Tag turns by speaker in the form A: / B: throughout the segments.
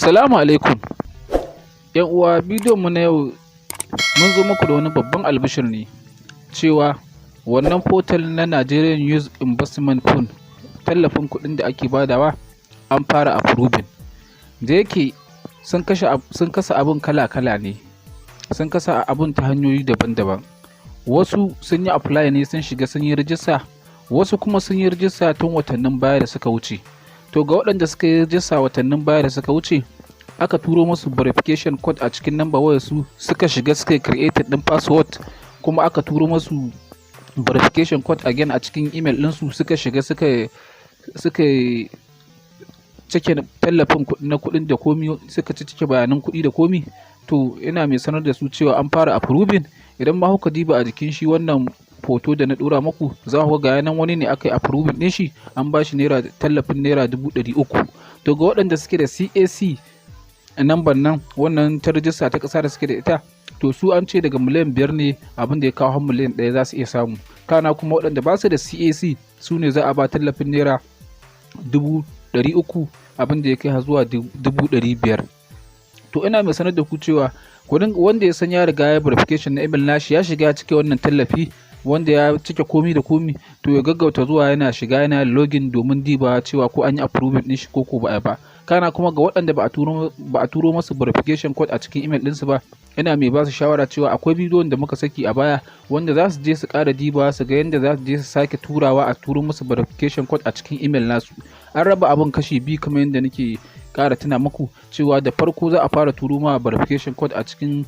A: Salamu alaikum ‘yan uwa. Bidiyon mu na yau mun zo muku da wani babban albishir ne cewa wannan portal na Nigerian Youth Investment Fund, tallafin kuɗin da ake badawa, an fara approving. Da yake sun kasa abun kala-kala ne, sun kasa abun ta hanyoyi daban-daban. Wasu sun yi apply ne, sun shiga sun yi rijista, wasu kuma sun yi rijista tun watannin baya da suka wuce. To, ga waɗanda suka yi rijista watannin baya da suka wuce, aka turo musu verification code a cikin number wayar su, suka shiga suka yi created ɗin password, kuma aka turo musu verification code again a cikin email ɗinsu, suka shiga suka cike tallafin na kuɗin da komi, suka cike bayanan kuɗi da komi. To, ina mai sanar da su cewa an fara approving. Idan ma kuka diba a jikin shi wannan hoto da na ɗora muku, za ku ga nan wani ne aka yi approving ɗin shi, an ba shi naira tallafin ₦300,000. To, ga waɗanda suke da CAC number nan, wannan ta rijista ta ƙasa da suke da ita, to su an ce daga miliyan 5 ne abin da ya kawo har miliyan 1 za su iya samu. Kana kuma waɗanda ba su da CAC, su ne za a ba tallafin ₦300,000 abin da ya kai har zuwa 500,000. To, ina mai sanar da ku cewa wanda ya san ya riga ya verification na email nashi, ya shiga cikin wannan tallafi, wanda ya cike komi da komi, to ya gaggauta zuwa yana shiga yana login domin diba cewa ko an yi approving din shi ko ba a ba. Kana kuma ga waɗanda ba a turo masu verification code a cikin email ɗinsu ba, ina mai ba su shawara cewa akwai bidiyon da muka saki a baya wanda za su je su ƙara diba su ga yadda za su je su sake turawa a turo musu verification code a cikin email nasu. An raba abin kashi biyu, kamar yadda nake ƙara tuna muku cewa da farko za a fara turo ma verification code a cikin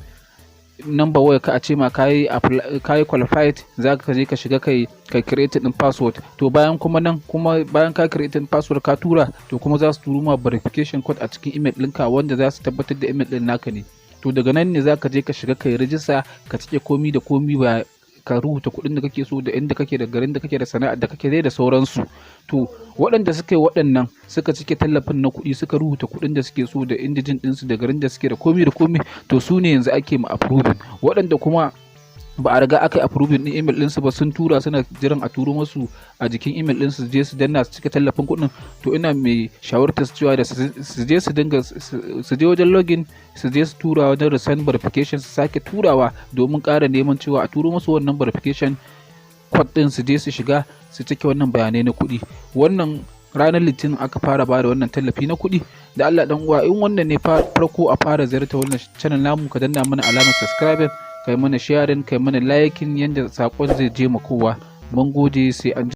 A: number waya ka, a ce ma kayi qualified, za ka je ka shiga kai create din password. To, bayan kuma nan kuma, bayan ka create din password ka tura, to kuma za su turo ma verification code a cikin email ɗinka wanda za su tabbatar da email ɗin naka ne. To, daga nan ne za ka je ka shiga kai rijista, ka cike komi da komi, ba ka rubuta kuɗin da kake so da inda kake da garin da kake da sana'ar da kake dai da sauransu. To, waɗanda suka yi waɗannan, suka cike tallafin na kuɗi, suka rubuta kuɗin da suke so da indigene ɗinsu da garin da suke da komi da komi, to su ne yanzu ake ma approving. Waɗanda kuma ba a riga aka yi approving ɗin email ɗinsu ba, sun tura suna jiran a turo musu a jikin email ɗinsu su je su danna su cike tallafin kuɗin, to ina mai shawartar su cewa da su je su dinga su je wajen login, su je su tura wajen resend verification, su sake turawa domin ƙara neman cewa a turo musu wannan verification code ɗin, su je su shiga su cike wannan bayanai na kuɗi. Wannan ranar Litinin aka fara ba da wannan tallafi na kuɗi. Da Allah dan uwa, in wannan ne farko a fara ziyarta wannan channel namu, ka danna mana alamar subscribing, kai mana sharing, kai mana liking, yanda sakon zai je ma kowa. Mun gode, sai an.